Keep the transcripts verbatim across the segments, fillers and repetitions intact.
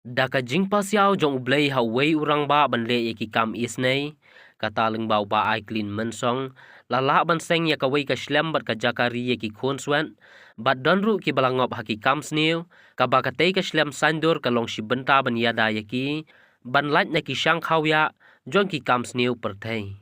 Da ka jingpasiaw jong U Blei ha uwei u rangbah ban leh ïa ki kam isnei, kata lyngba u Bah Aiklin Mynsong, la lah ban seng ïa kawei ka shlem bad ka jaka ri ïa ki khunswet, bad don ruh kiba la ngop ha ki kam sniew, kaba katei ka shlem saiñdur ka long shi bynta ban ïada ïa ki, ban lait na ki shang khawïa jong ki kam sniew pyrthei.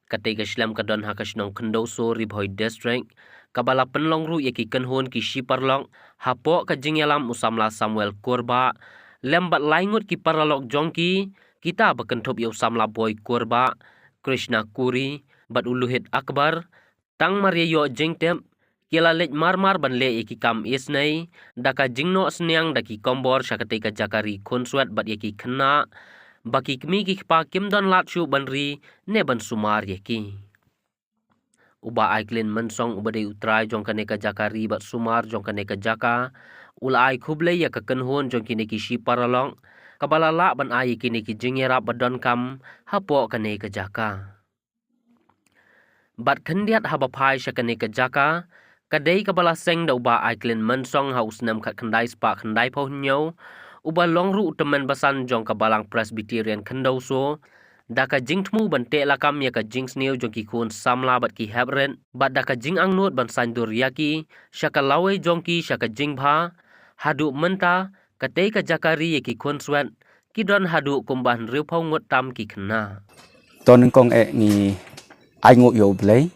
Katei ka shlem ka don ha ka shnong Khyndew So, Ri Bhoi District, kaba la pynlong ruh ïa ki kynhun ki shi paralok, hapoh ka jingïalam u samla Samuel Kurbah, lem bad lai ngut ki paralok jong ki, kita ba kynthup ïa u samla Boi Kurbah, Krishna Kuri, bad u Lohit Akbar, tang mar ïa ïoh jingtip, ki la leit mar mar ban leh ïa ki kam isnei, da ka jingnoh synñiang da ki kombor sha katei ka jaka ri khunswet bad ïa ki khynnah, ba ki kmie ki kpa kim don lad shuh ban ri, ne ban sumar ïa ki. U Bah Aiklin Mynsong uba dei u trai jong kane ka jaka ri bad sumar jong kane ka jaka, u la ai khublei ïa ka kynhun jong kine ki shi paralok, kaba la lah ban ai ïa kine ki jingïarap ba donkam, hapoh kane ka jaka. Bad khyndiat haba phai sha kane ka jaka, ka dei kaba la seng da u Bah Aiklin Mynsong ha u snem khatkhyndai spah khyndaiphew hynñiew, uba long ruh u tymmen basan jong ka Balang Presbyterian Khyndew So, da ka jingthmu ban teh lakam ïa ka jingsniew jong ki khun samla bad ki heprit, bad da ka jingangnud ban saiñdur ïa ki, sha ka lawei jong ki sha ka jingbha, haduh mynta, katei ka jaka ri ïa ki khunswet, ki don haduh kumba hynriewphew ngut tam ki khynnah. To nyngkong eh ngi ai nguh ïa U Blei,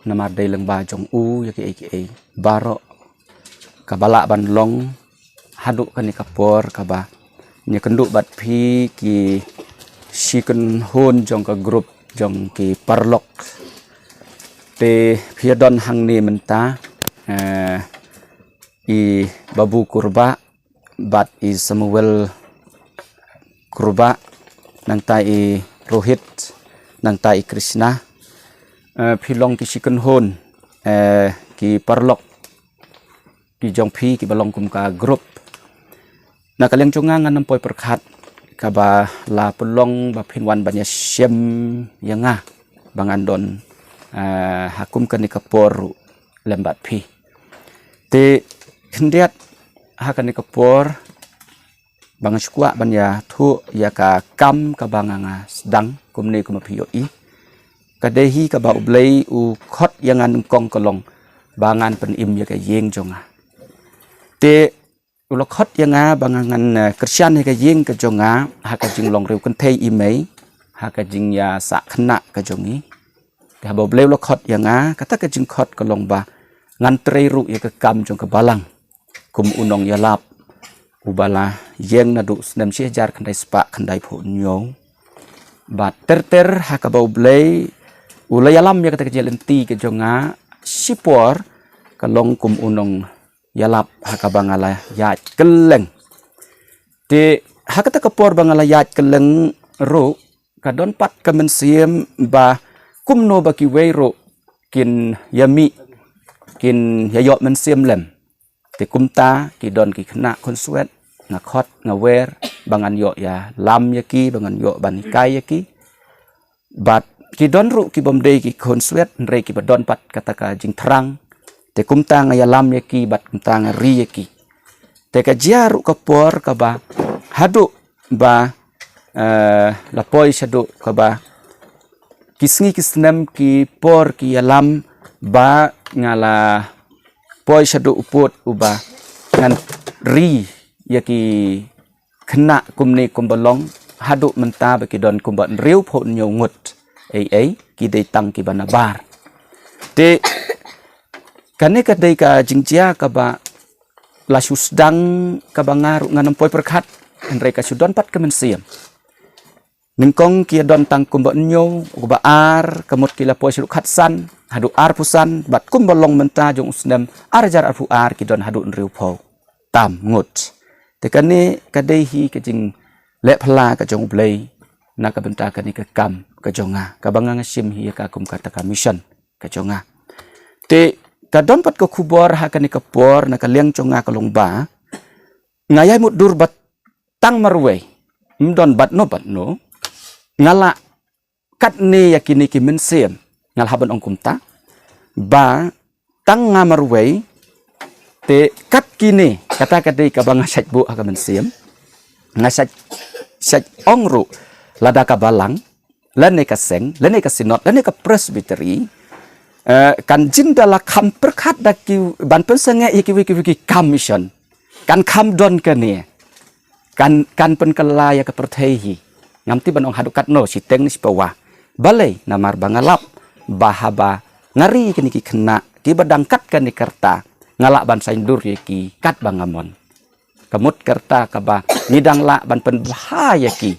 namar dei lyngba jong u ïa kiei kiei baroh, kaba lah ban long haduh kane ka por kaba ngi ïakynduh bad phi ki shi kynhun jong ka group jong ki paralok. Te phi ïa don hangne mynta, eh, i Babu Kurbah, bad i Samuel Kurbah, nangta i Rohit, nangta i Krishna. Eh, phi long ki shi kynhun, eh, ki paralok, ki jong phi kiba long kum ka group. Na ka liang jong nga ngan ym poi pyrkhat kaba la pynlong ba phin wan ban ïashem ïa nga ba ngan don, eh, ha kum kane ka por ruh lem bad phi. Te khyndiat ha kane ka por ba nga shu kwah ban ïathuh ïa ka kam kaba nga nga sdang kumne kumba phi ïohi. Ka dei hi kaba U Blei u khot ïa nga nyngkong ka long ba ngan pynim ïa ka ïing jong nga. Te u la khot ïa nga ba nga ngan, eh, kyrshan ïa ka ïing ka jong nga ha ka jinglong riewkynthei i mei, ha ka jingïasah khynnah ka jong i. Te haba U Blei u la khot ïa nga, kata ka jingkhot ka long ba ngan trei ruh ïa ka kam jong ka balang kum u nongïalap uba la ïeng naduh snem shi hajar khyndai spah khyndaiphew hynñiew. Bad ter ter ha kaba U Blei u la ïalam ïa kata ka jingïalynti ka jong nga, shipor ka long kum u nongïalap ha kaba nga la ïaid kylleng. Te ha kata ka por ba nga la ïaid kylleng ruh, ka don pat ka mynsiem ba kumno ba kiwei ruh kin ïamih, kin ïa ïoh mynsiem lem. Te kumta ki don ki khynnah khunswet, nga khot nga wer ba ngan ïoh ïalam ïa ki, ba ngan ïoh ban hikai ïa ki. Bad ki don ruh ki bym dei ki khunswet, hynrei kiba don pat kata ka jingthrang. Te kumta nga ïalam ïa ki bad kumta nga ri ïa ki. Te ka jia ruh ka por kaba haduh ba, eh, la poi shaduh kaba ki sngi ki snem ki por ki ïalam ba nga la poi shaduh u pud uba ngan ri ïa ki khynnah kumne kumba long, haduh mynta ba ki don kumba hynriewphew hynñiew ngut. Ei ei, ki dei tang kiba nabar. Te kane ka dei ka jingjia kaba la shu sdang kaba nga ruh ngan ym poi pyrkhat, hynrei ka shu don pat ka mynsiem. Nyngkong ki ïa don tang kumba hynñiew, uba ar, ka mut ki la poi shaduh khatsan haduh arphew san, bad kumba long mynta jong u snem ar hajar arphew ar ki don haduh hynriewphew tam ngut. Te kane ka dei hi ka jingleh phylla ka jong U Blei na ka bynta kane ka kam ka jong nga, kaba nga nga shim hi ïa ka kum kata ka mission ka jong nga. Te ka don pat ka khubor ha kane ka por na ka liang jong nga ka long ba nga ïai mutdur bad tang marwei, ym don bad no bad no, nga la katne ïa kine ki mynsiem, nga la hap ban ong kumta, ba tang nga marwei, te kat kine, kata ka dei kaba nga shait buh ha ka mynsiem, Nga sha, sha ong ruh, lada ka balang, lane ka seng, lane ka synod, lane ka presbytery, eh, kan jin da la kham pyrkhat da ki ban pynsangeh ïa kiwei kiwei ki kam mission. Kan kham don kane. Kan, kan pynkylla ïa ka pyrthei hi. Ngam tip ban ong haduh katno, shiteng ne shipawa. Balei, namar ba nga lap, ba haba nga ri kine ki khynnah, kiba dang kat kane ka rta, nga lah ban saiñdur ïa ki katba nga mon. Ka mut ka rta kaba ngi dang lah ban pynbha ïa ki.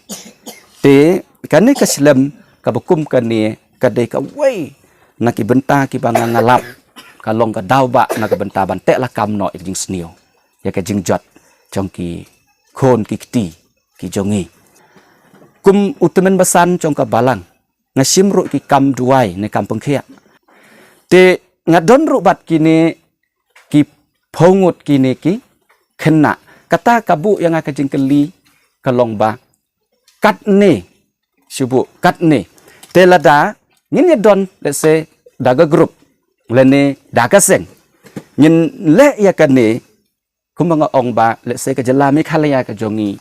Te kane ka slem kaba kum kane ka dei kawei na ki bynta kiba nga, nga lap ka long ka daw ba na ka bynta ban teh lakam noh ïa ka jingsniew, ïa ka jingjot jong ki khun ki kti ki jong ngi. Kum u tymmen basan jong ka balang, nga shim ruh ki kam duwai ne kam pynkhiah. Te nga don ruh bad kine ki phew ngut kine ki khynnah. Kata ka buh ïa nga ka jingkylli ka long ba katne, shu buh katne. Te lada ngin ïa don, let's say, da ka group lane da ka seng, ngin leh ïa kane. Kumba nga ong ba, let's say, ka jylla Meghalaya ka jong ngi,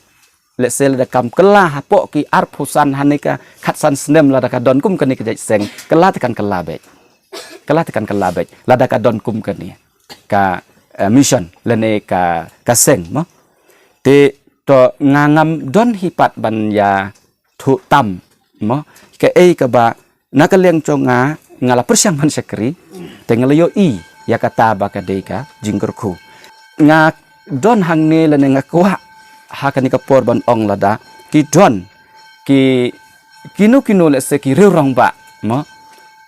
let's say, lada kam kylla hapoh ki arphew san hane ka khatsan snem, lada ka don kum kane ka jait seng, kylla te kan kylla beit. Kylla te kan kylla beit. Lada ka don kum kane ka, eh, mission lane ka, ka seng mo. Te to nga ngam don hi pat ban ïa thuh tam mo. Kaei kaba na ka liang jong nga, nga la pyrshang ban shakri, te nga la ïohi ïa kata ba ka dei ka jingkyrkhu. Nga don hangne lane nga kwah ha kane ka por ban ong lada ki don ki, kino kino, let's say, ki riew rangbah mo,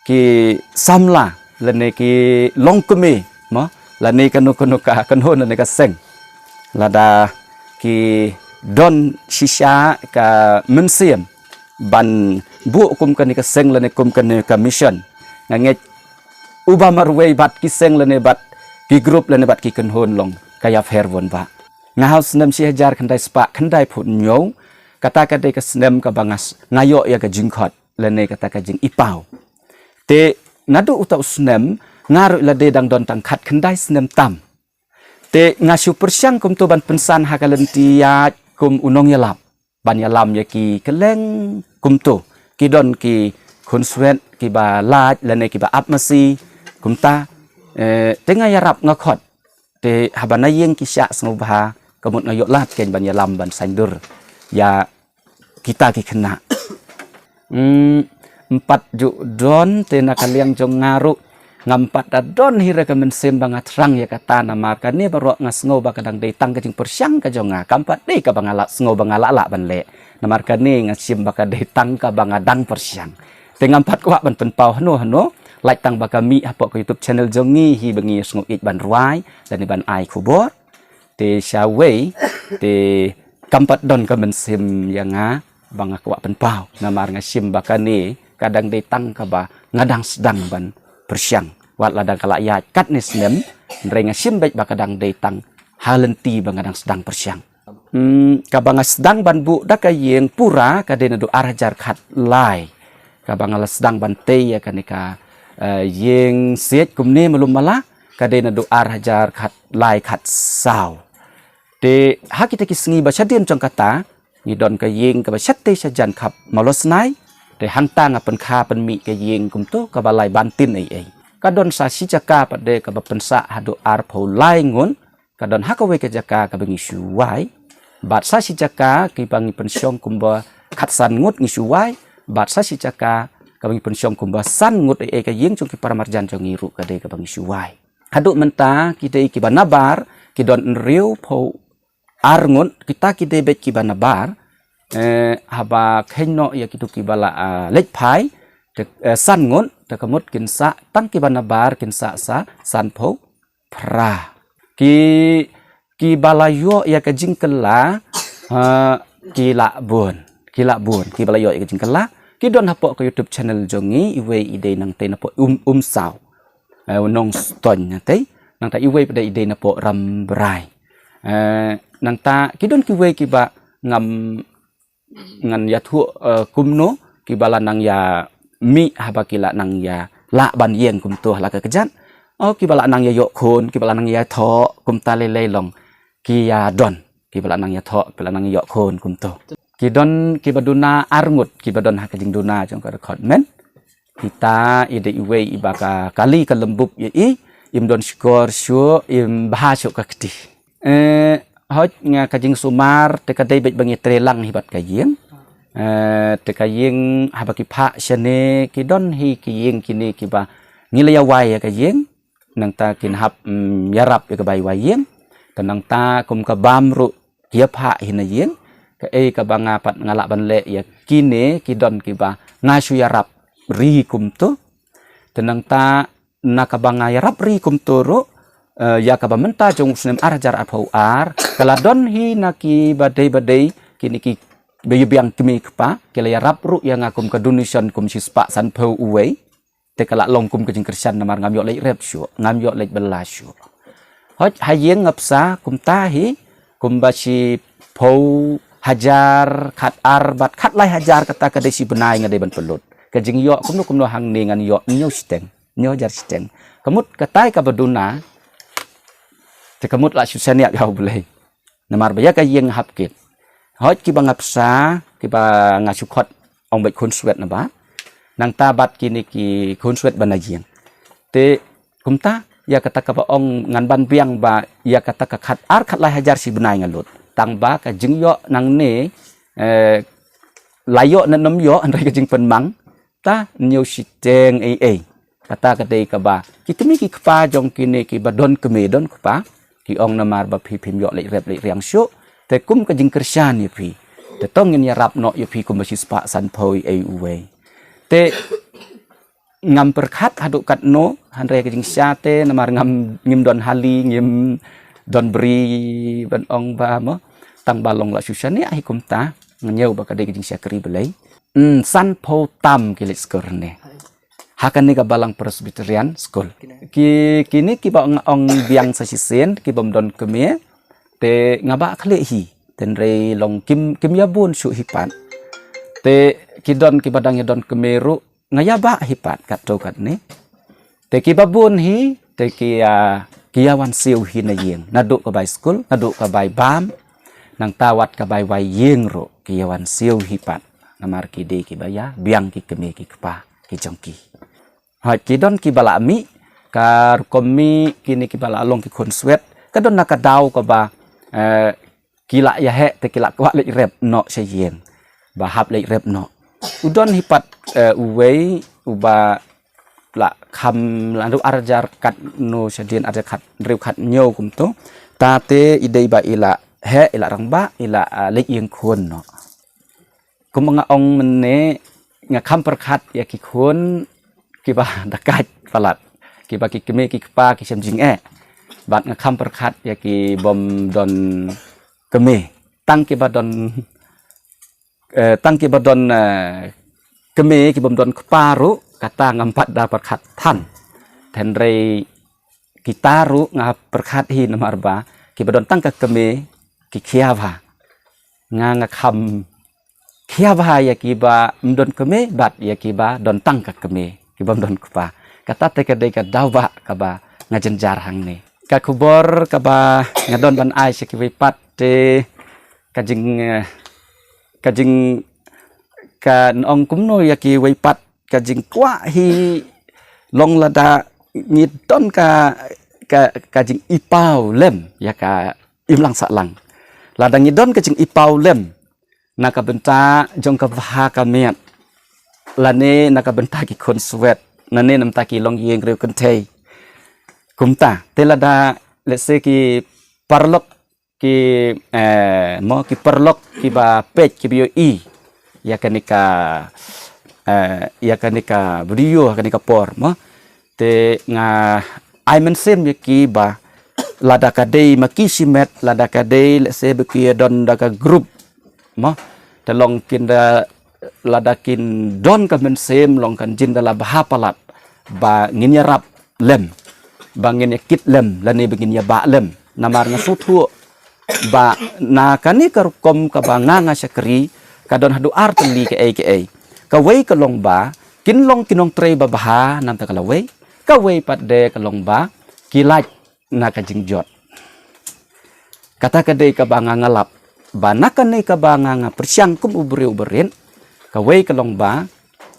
ki samla lane ki longkmie mo, lane kano kano ka kynhun lane ka seng, lada ki don shisha ka mynsiem ban buh kum kane ka seng lane kum kane ka mission, nga ngeit uba marwei bad ki seng lane bad ki group lane bad ki kynhun long ka ïapher bun bah. Nga ha u snem shi hajar khyndai spah khyndai phew hynñiew, kata ka dei ka snem kaba nga s-, nga ïoh ïa ka jingkhot lane kata ka jingipaw. Te naduh uta u snem nga ruh la dei dang don tang khatkhyndai snem tam. Te nga shu pyrshang kumto ban pynsan ha ka lynti ïaid kum u nongïalap, ban ïalam ïa ki kylleng kumto. Ki don ki khunswet kiba lait lane kiba ap masi kumta. Eh, te nga ïarap nga khot. Te haba na ïing ki shah sngewbha, ka mut nga ïoh lad kein ban ïalam ban saiñdur ïa kita ki khynnah. Hmm, ym pat ju don, te na ka liang jong nga ruh ngam pat da don hi re ka mynsiem ba nga thrang ïa kata, namar kane baroh nga sngew ba ka dang dei tang ka jingpyrshang ka jong nga, kam pat dei kaba nga lah sngew ba nga lah lah ban leh. Namar kane nga shim ba ka dei tang kaba nga dang pyrshang. Te ngam pat kwah ban pynpaw hano hano, lait tang ba ka mih hapoh ka YouTube channel jong ngi hi ba ngi sngew ïeit ban rwai lane ban ai khubor. Te shawei, te kam pat don ka mynsiem ïa nga ba nga kwah pynpaw, namar nga shim ba kane ka dang dei tang kaba nga dang sdang ban pyrshang. Wat la dang ka la ïaid katne snem, hynrei nga shim beit ba ka dang dei tang ha lynti ba nga dang sdang pyrshang. Hmm, kaba nga sdang ban buh da ka ïing pura ka dei naduh ar hajar khatlai. Kaba nga la sdang ban tei ïa kane ka, eh, ïing siej kumne malu mala, ka dei naduh ar hajar khatlai khatsaw. Te ha kita ki sngi ba shadien jong kata, ngi don ka ïing kaba shatei shajan khap Mawlasnai. Te hangta nga pynkha pynmih ka ïing kumto kaba lai ban tin ei ei. Ka don sa shi jaka pat de kaba pynsah haduh arphew lai ngut. Ka don ha kawei ka jaka kaba ngi shu wai. Bad sa shi jaka kiba ngi pynshong kumba khatsan ngut ngi shu wai. Bad sa shi jaka kaba ngi pynshong kumba san ngut ei ei, ka ïing jong ki paramarjan jong ngi ruh ka dei kaba ngi shu wai. Haduh mynta ki dei kiba nabar, ki don hynriewphew ar ngut, kita ki dei beit kiba nabar. Eh, haba kheiñ noh ïa kitu kiba la, ah, leit phai, te, eh, san ngut, te ka mut kin sah, tang kiba nabar kin sah sa sanphew phra. Ki, kiba la ïoh ïa ka jingkylla, ha, ki la bun, ki la bun, kiba la ïoh ïa ka jingkylla. Ki don hapoh ka YouTube channel jong ngi, iwei i dei nangtei napoh Um, Umsaw. Eh, u Nongstoiñ nangtei, nangta iwei pat de i dei napoh Rambrai. Eh, nangta ki don kiwei kiba ngam ngan ïathuh, eh, kumno, kiba la nang ïa mih haba ki la nang ïa lah ban ïeng kumto ha la ka kjat. Oh, kiba la nang ïa ïoh khun, kiba la nang ïa thoh, kumta lei lei long ki ïa don. Kiba la nang ïathoh, kiba la nang ïoh khun kumto. Ki don kiba duna arngut, kiba don ha ka jingduna jong ka recruitment. Kita i dei iwei iba ka kali ka lembuk ïa i, im don shkor shuh, im bha shuh ka kti. Eh, hoi nga ka jingsumar, te ka dei beit ba ngi trei lang hi bad ka ïing. Eh, te ka ïing haba ki phah shane ki don hi ki ïing kine kiba ngi la ïa wai ïa ka ïing. Nangta kin hap, mm, ïarap ïa ka bai wai ïing. Te nangta kum ka bam ruh ki ïa phah hi na ïing. Kaei kaba nga pat nga lah ban leh ïa kine ki don kiba nga shu ïarap ri kumto. Te nangta na kaba nga ïarap ri kumto ruh, eh, ïa kaba mynta jong u snem ar hajar arphew ar, ka la don hi na kiba dei ba dei, kine kiba ïa biang kmie kpa, ki la ïarap ruh ïa nga kum ka donation kum shispah sanphew uwei. Te ka la long kum ka jingkyrshan namar ngam ïoh leit rep shuh, ngam ïoh leit bylla shuh. Hoi ha ïing nga bsa kumta hi, kumba shiphew hajar, khat ar bad khat lai hajar kata ka dei shi bnai nga dei ban pynlut. Ka jingïoh kumno kumno hangne ngan ïoh hynñiew shiteng, hynñiew hajar shiteng. Ka mut katai kaba duna, te ka mut la shu shaniah ïa U Blei. Namar ba ïa ka ïing hap kit. Hoi kiba nga bsa, kiba nga shu khot ong beit khun swet naba. Nangta bad kine ki khun swet ba na ïing. Te kumta, ïa kata kaba ong ngan ban biang ba, ïa kata ka khat ar khat lai hajar shi bnai nga lut. Tang ba ka jingïoh nangne, eh, la ïoh ne ym ïoh, hynrei ka jingpynmang, ta hynñiew shiteng ei ei. Kata ka dei kaba ki kmie ki kpa jong kine kiba don kmie don kpa, ki ong namar ba phi phim ïoh leit rep leit riang shuh, te kum ka jingkyrshan ïa phi. Te to ngin ïarap noh ïa phi kumba shispah sanphew ei uwei. Te ngam pyrkhat haduh katno, hynrei ka jingshisha te namar ngam, ngim don hali, ngim don bri ban ong ba mo. Tang ba long la shu shaniah hi kumta, nga ñiew ba ka dei ka jingshakri Blei. Hmm, sanphew tam ki leit skul ne. Ha kane ka Balang Presbyterian School. Ki, kine kiba nga ong biang sa shisien, kibym don kmie, te nga bah khlieh hi. Te hynrei long kim, kim ïa bun shuh hi pat. Te ki don kiba dang ïa don kmie ruh, nga ïa bah hi pat katto katne. Te kiba bun hi, te ki, ah, ki ïa wan siew hi na ïing. Naduh ka bai skul, naduh ka bai bam, nangta wat ka bai wai ïing ruh, ki ïa wan siew hi pat. Namar ki dei kiba ïa biang ki kmie ki kpa ki jong ki. Hoi ki don kiba la mih, ka rukom mih kine kiba la long ki khun swet, ka don na ka daw kaba, eh, ki la ïa heh te ki la kwah leit rep noh sha ïing. Ba hap leit rep noh. U don hi pat, eh, uwei, uba la kham la naduh ar hajar katno shadien ar hajar khathynriew khathynñiew kumto. Ta te i dei ba i la heh, i la rangbah, i la, ah, leit ïing khun noh. Kumba nga ong mynne nga kham pyrkhat ïa ki khun kiba da kait palat. Kiba ki kmie ki kpa ki shem jingeh. Bad nga kham pyrkhat ïa kibym don kmie. Tang kiba don, eh, tang kiba don, eh, kmie kibym don kpa ruh kata ngam pat da pyrkhat than. Te hynrei kita ruh nga pyrkhat hi namar ba kiba don tang ka kmie ki khia bha. Nga nga kham khia bha ïa kiba ym don kmie bad ïa kiba don tang ka kmie, kibym don kpa. Kata te ka dei ka daw ba kaba nga jynjar hangne. Ka khubor kaba nga don ban ai sha kiwei pat te ka jing, eh, ka jing, ka nong kumno ïa kiwei pat ka jingkwah hi long lada ngi don ka, ka, ka jingipaw lem ïa ka imlang sahlang. Lada ngi don ka jingipaw lem na ka bynta jong ka bha ka miat, lane na ka bynta ki khun swet, lane na bynta ki longïing riewkynthei. Kumta te lada, let's say, ki paralok ki, eh, mo ki paralok kiba peit kiba ïohi ïa kane ka, eh, ïa kane ka video, kane ka por mo. Te nga ai mynsiem ïa ki ba lada ka dei ma ki shimet, lada ka dei, let's say, ba ki don da ka group mo. Te long kin da, lada kin don ka mynsiem long kan jin da la bha palat ba ngin ïarap lem, ba ngin ïa kit lem, lane ba ngin ïa bah lem. Namar nga sngewthuh ba na kane ka rukom kaba nga nga shakri ka don haduh ar tylli kaei kaei. Kawei ka long ba kin long ki nongtrei babha na bynta ka lawei. Kawei pat de ka long ba ki lait na ka jingjot. Kata ka dei kaba nga nga lap ba na kane kaba nga nga pyrshang kum u briew u barit, kawei ka long ba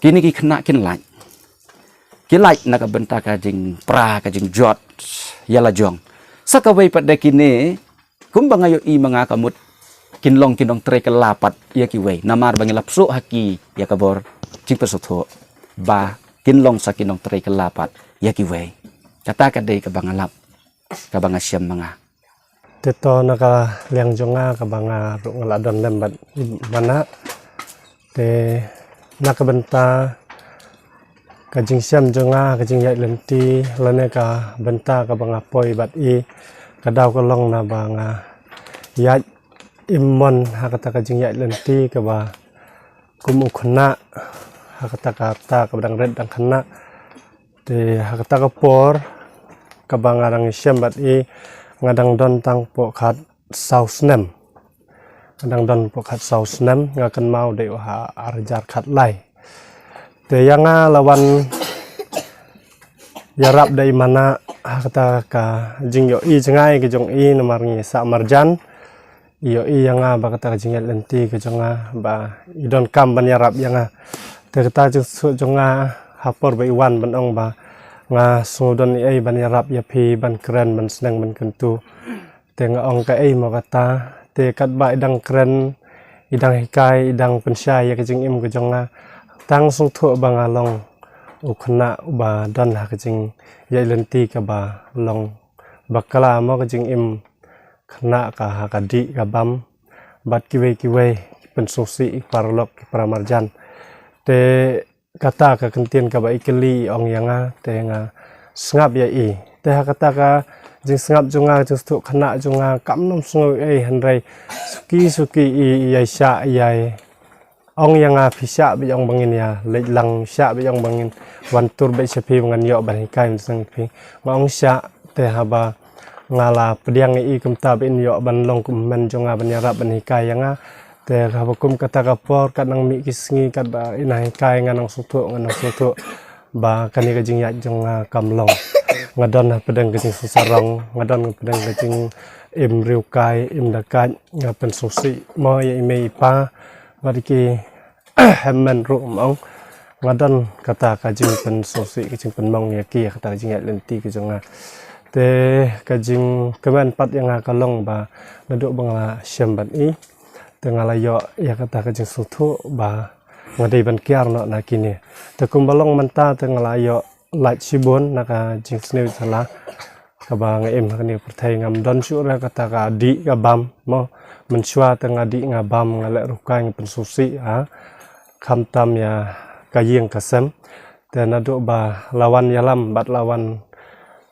kine ki khynnah kin lait. Ki lait na ka bynta ka jingpra ka jingjot ïa la jong. Sa kawei pat de kine, kumba nga ïohi ma nga ka mut, kin long ki nongtrei kylla pat ïa kiwei. Namar ba ngi la pyrshah ha ki ïa ka bor jingpyrshah ba kin long sa ki nongtrei kylla pat ïa kiwei. Kata ka dei kaba nga lap, kaba nga shem ma nga. Te to na ka liang jong nga kaba nga ruh nga la don lem bad i Manah. Te na ka bynta ka jingshem jong nga, ka jingïaid lynti, lane ka bynta kaba nga poi bad i, ka daw ka long na ba nga ïaid im mon ha kata ka jingïaid lynti kaba kum u khynnah, ha kata ka rta kaba dang rit dang khynnah. Te ha kata ka por kaba nga dang shem bad i, nga dang don tang poh khat saw snem. Nga dang don poh khat saw snem, nga kynmaw dei u ha ar hajar khatlai. Te ïa nga la wan ïarap da i Manah ha kata ka jingïohi jngai ka jong i, namar ngi sah marjan. I ïohi ïa nga ba kata ka jingïaid lynti ka jong nga ba i donkam ban ïarap ïa nga. Te kata ka jingsngewthuh jong nga ha por ba i wan ban ong ba nga sngewdon ei ei ban ïarap ïa phi, ban kren, ban sneng, ban kyntu. Te nga ong kaei mo kata. Te katba i dang kren, i dang hikai, i dang pynshai ïa ka jingim ka jong nga, tang sngewthuh ba nga long u khynnah uba don ha ka jingïaid lynti kaba long bakla mo, ka jingim khynnah ka ha ka dih ka bam bad kiwei kiwei ki pynsngewsih, ki paralok, ki paramarjan. Te kata ka kyntien kaba i kylli, i ong ïa nga, te nga sngap ïa i. Te ha kata ka jingsngap jong nga, jingsngewthuh khynnah jong nga, kam nym sngew ei, hynrei suki suki i ïai shah ïai ong ïa nga, phi shah beit ong ba ngin ïa leit lang, shah beit ong ba ngin wan tur beit sha phi ba ngan ïoh ban hikai mynsngi phi. Nga ong shah, te haba nga la pdiang ïa i kumta ba in ïoh ban long kum hynmen jong nga ban ïarap ban hikai ïa nga. Te haba kum kata ka por, kat nang mih ki sngi, katba i nang hikai, nga nang sngewthuh, nga nang sngewthuh ba kane ka jingïaid jong nga kam long. Nga don hapdeng ka jingsngewsarong, nga don hapdeng ka jingim riewkai, im da kait, nga pynsngewsih mo ïa i mei i pa bad ki hynmen ruh mo. Nga don kata ka jingpynsngewsih, ka jingpynmong ïa ki, ïa kata ka jingïaid lynti ka jong nga. Te ka jingkmen pat ïa nga ka long ba naduh ba nga la shem bad i, te nga la ïoh ïa kata ka jingsngewthuh ba nga dei ban kiar noh na kine. Te kumba long mynta te nga la ïoh lait shibun na ka jingsniew sala kaba nga im ha kane ka pyrthei. Ngam don shuh re kata ka dih ka bam mo. Mynshuwa te nga dih nga bam, nga leh riewkai, nga pynsngewsih ha khamtam ïa ka ïing ka sem. Te naduh ba la wan ïalam bad la wan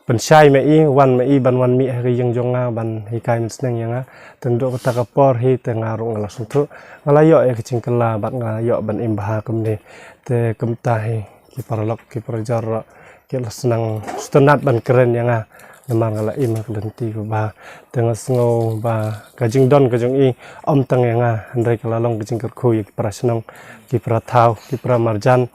pynshai ma i, wan ma i ban wan mih ha ka ïing jong nga ban hikai mynsngi ïa nga, te naduh kata ka por hi te nga ruh nga la sngewthuh, nga la ïoh ïa ka jingkylla bad nga la ïoh ban im bha kumne. Te kumta hi ki paralok ki parajor ruh ki la sdang sngewtynnat ban kren ïa nga namar nga la im ha ka lynti kaba bha. Te nga sngew ba ka jingdon ka jong i ym tang ïa nga, hynrei ka la long ka jingkyrkhu ïa ki para shnong, ki para thaw, ki para marjan,